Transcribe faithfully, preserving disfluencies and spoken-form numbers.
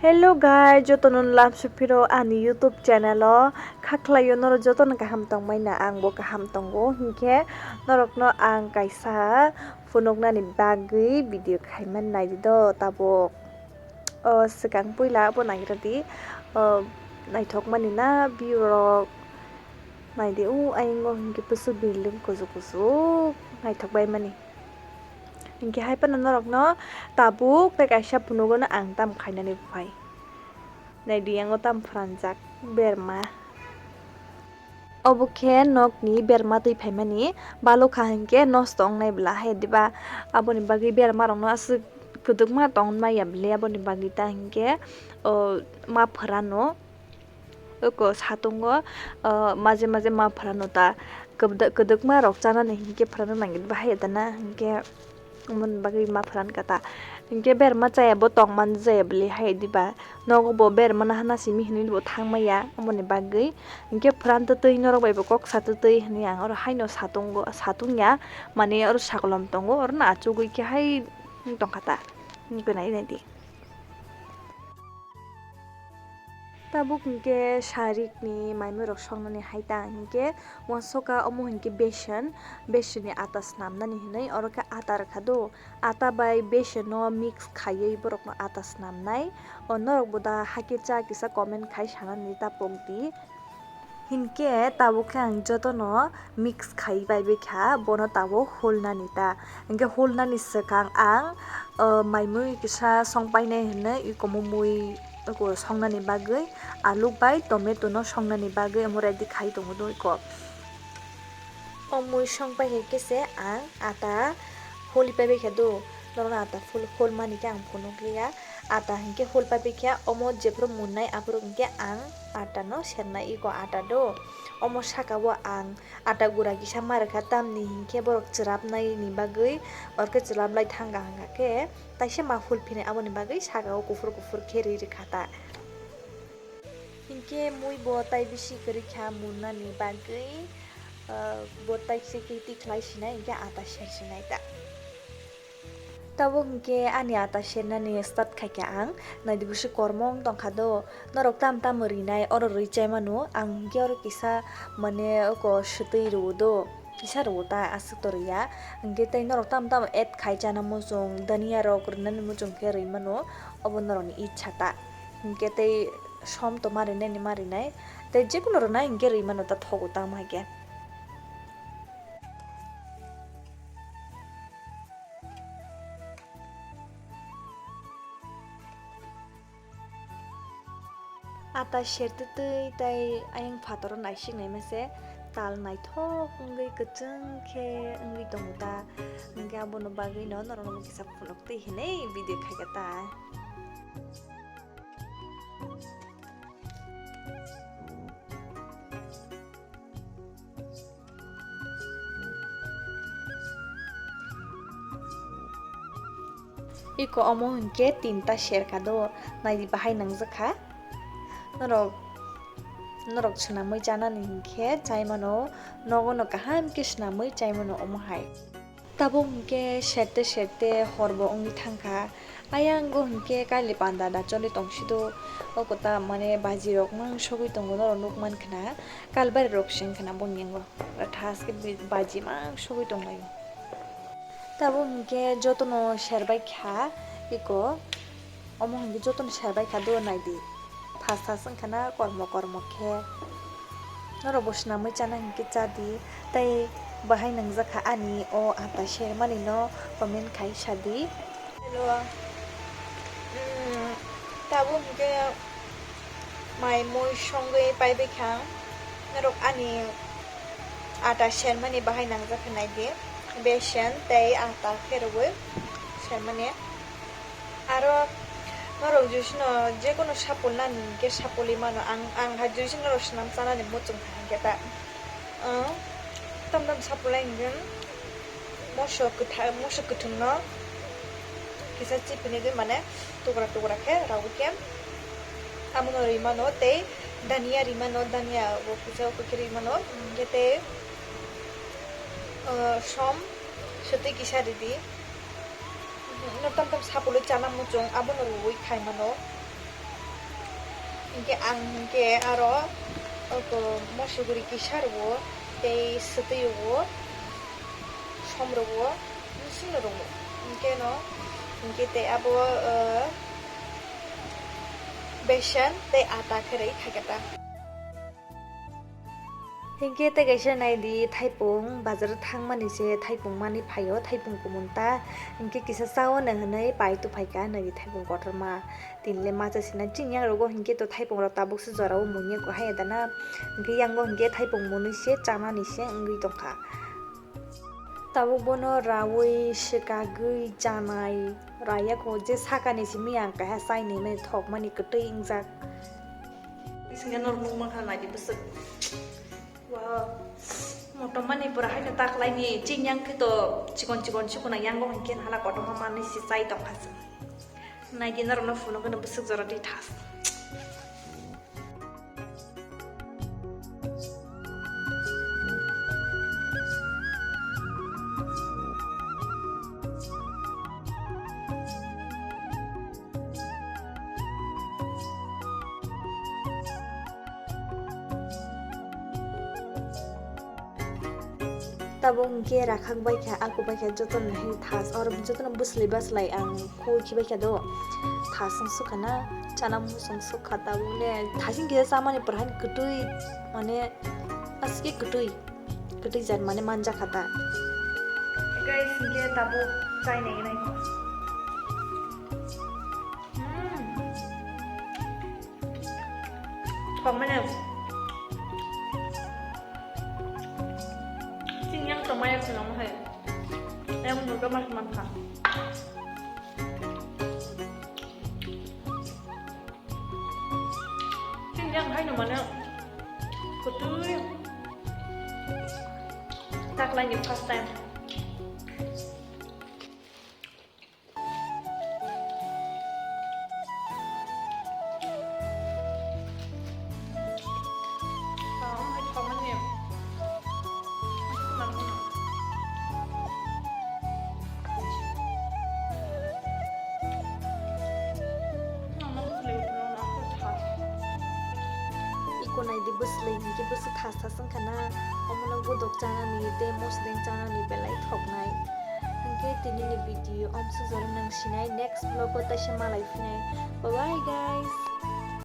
Hello guys, jotono lamsu phiro ani YouTube channel o. Kha khlaio norok jotono kaham tongmani na, ang bo kaham tongo. Hinkhe norokno ang kaisa phunuknani bagwi video khaimani, naidi do tabuk. O swkang puila abo nairadi, o naithokmani na view rok, naidi o ayang o hinkhe bwswk building kuchuk kuchuk naithok baimani. Hinkhe hai phano norokno tabuk tei kaisa phunugo no ang tamo khainani phai. Naidi yango tamo phranjak berma. Obo khe nokni berma twi phaimani, balokha hinkhe nosto wngnai bwla hai diba. Aboni bagwi berma rokno aswk kwdwkma tong maya bwle, aboni bagwi ta hinkhe, o, ma phwrano. Oko satungo, o, maje maje ma phwrano ta kwdw-, kwdwkma rok chanani hinkhe phwrano nangya bahai tana hinkhe, omoni bagwi ma phwran kha ta. Hinkhe berma chaya bo tong man jaya bwle hai diba. Nogo bo berma nahana simi hinwi bo thang maya, omoni bagwi. Hinkhe phwran twtwi norok bai bo kok sa twtwi hinwi ang oro haino satungo, satungya, mane oro sakolom tongo, orono achugwi khe hai tongkha ta. Hinkhe nai naidi. Tabuk hinkhe sarikni maimui rok songnani hai ta hinkhe uansukha omo hinkhe beson, besonni ata snamnani hinwi oro khe ata rwkha do, ata bai beson no mix khaiwi borokno ata snamnai. O norok bo da hakhe cha kisa comment khai sanani ta pokdi. Hinkhe tabuk khe ang jotono mix khai pai baikha, bono tabuk hulnani ta. Hinkhe hulnani swkang ang, o, maimui kisa song painai hinwi iko mumui iko songnani bagwi, alu bai tomato no songnani bagwi omo ready khai tongo do iko. O mui song pai hai khe se ang ata holi pai baikha do, norokno ata hul-, hulmani khe ang phunukliya. Ata hinkhe hul pai baikha, omo jephuru munnai aphuru hinkhe ang ata no sernai iko ata do. Omo saka o ang ata gura kisa ma rwkha, tamni hinkhe borok chwrapnai ni bagwi, orkhe chwraplai thangkha hwnkha khe taisa ma hul phinai, aboni bagwi saka o kuphur kuphur khe rwi rwkha ta. Hinkhe mui bo tai bisi kwrwi kha munnani bagwi, ah, bo tai se khe tikhlai sinai hinkhe ata ser sinai ta. Tabuk hinkhe ani ata sernani start khaikha ang, naidi bwswk kormo wng tongkha do, norok tam tam rinai oro rwi chai mano, ang hinkhe oro kisa mane oko swtwi rwo do, kisa rwo ta aswk to rwya, hinkhe tei norok tam tam add khai chana muchung, dania rok rwnani muchung khe rwi mano, obo norokni ichha ta, hinkhe tei som to ma rinai ni ma rinai, tei jekunu rwnai hinkhe rwi mano ta thogo tamo hai khe. Ata sertwtwi tai ayang phataro naisik naima se tal naithok wngwi kwchwng khe wngwi tongo ta, hwnkhe abono bagwino norokno kisa phunuk twi hinwi video khaikha ta. Iko omo hinkhe tinta serka do, naidi bahai nangjakha. Norok, norok swnamwi chanani hinkhe chai mano, nogo no kaham khe swnamwi chai mano omo hai. Tabuk hinkhe serte serte horbo wngwi thangkha. Ayang o hinkhe kaili panda da choli tongsido. O kota mane baji rok mang sogwi tongo norok nukmankha na. Kalbari rok se wngkha na boni yango. Thaske bi-, baji mang sogwi tonglaio. Tabuk hinkhe jotono serbaikha iko. Omo hinkhe jotono serbaikha do naidi. Phas phas wngkha na kormo kormo khe. Norok bo swnamwi chana hinkhe chadi. Tei bahai nangjakha ani o ata sermani no comment khai sadi. Hello. Mm, tabuk hinkhe mai mui songwi paibaikha. Norok ani ata sermani bahai nangjakha naidi. Beson tei ata khe rwui sermani. Aro norok jisino jekono sapul nani hinkhe sapulwi mano. Ang, ang hai jisino norok swnam chanani muchung kha hinkhe ta. Ang tam tam sapulai hinkhe moso kwtha-, moso kwthwngno kisa chipinigwi mane tukra tukra khe raui khe abono rwi mano tei dania rwi mano, dania bo kisa oko khe rwi mano, hinkhe tei, ah, som swtwi kisa ridi. No tam tam sapulwi chana muchung abono rwui khai mano. Hinkhe ang hinkhe aro oko mosuguri kisa rwo tei swtwi rwo, som rwo, bising rwo. Hinkhe no, hinkhe tei abo, uh, besan tei ata khe rwi khaikhe ta. Hinkhe tei kaisa nai di, thaipung bazar o thangmani se thaipung mani phaio, thaipung kumun ta. Hinkhe kisa chao no hwnwi pai tu phaikha nai di thaipung kotorma. Tinle macha sina chini yang rogo hinkhe to thaipung rok tabuk se jora o mungya ko hai da na. Hinkhe yango hinkhe thaipung mwnwi se chanani se wngwi tongkha. Tabuk bono raui swkagwi chanai raya ko je sakani simi ang kaha chaini mani thokmani kwtwi wngjak. Bisingya norok nukmankha naidi bwswk. Wow. Motom mani pura haino taklaini chini yang khe to chikon chikon chukuna yango hinkhe hala kotorma manwi se chai tongkha se. Naidi norokno phunukgwno bwswk jora twi thas. Tabuk hinkhe rakhak baikha, aku baikha jotono hai thas, oro jotono bwslai bwslai ang khoi khibaikha do. Thas wng sukha na, chana musung sukha tabuk le thasing kisa chamani pura hai kwtwi, mane aske kwtwi, kwtwi jat mane manjakha ta. Guys, hinkhe tabuk chai nai nai. Hmm. Thok mane. Chini yang tongmani phunukgwi hai. Yang murga mas mankha. Chini yang haino mane kwtwi taklaini first time. Iko naidi bwslai hinkhe bwswk thas thas wngkha na, omono godok chanani tei mosodeng chanani belai thoknai. Hinkhe tinini video omsuk jora nang sinai, next vlog o teisa malai phinai. Bye bye guys.